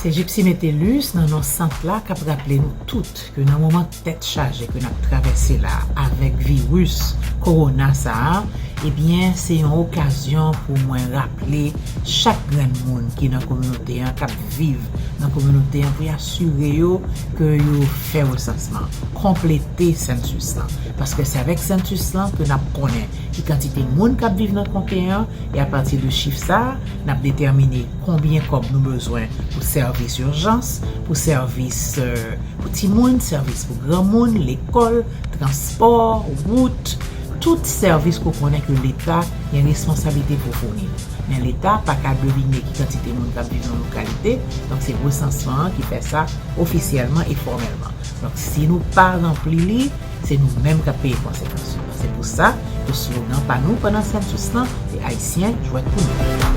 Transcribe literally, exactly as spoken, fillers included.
Se Gypsy Metellus nan non sant la k ap raple nou tout ke nan moman tèt chaje ke n ap travèse la avèk viris kowona sa a, ebyen, se yon okazyon pou mwen raple chak grenn moun ki nan kominote an, k ap viv nan kominote an, pou y asire yo ke yo fè resansman, konplete census lan. Paske se avèk census lan ke n ap konnen ki kantite moun k ap viv nan konte an, e apati de chif sa a, n ap detèmine konbyen kòb nou bezwen pou sèvis ijans, pou sèvis, euh, pou timoun, sèvis pou granmoun, lekòl, transpò, wout, tout sèvis ke w konnen ke Leta gen responsablite pou founi nou. Men Leta pa ka devine ki kantite moun k ap viv nan lokalite, donk se resansman an ki fè sa ofisyèlman e fòmèlman. Donk, si nou pa ranpli li, se nou menm k ap peye konsekans yo. Se pou sa ke slogan pa nou pandan census lan, se Ayisyen, jwèt pou nou.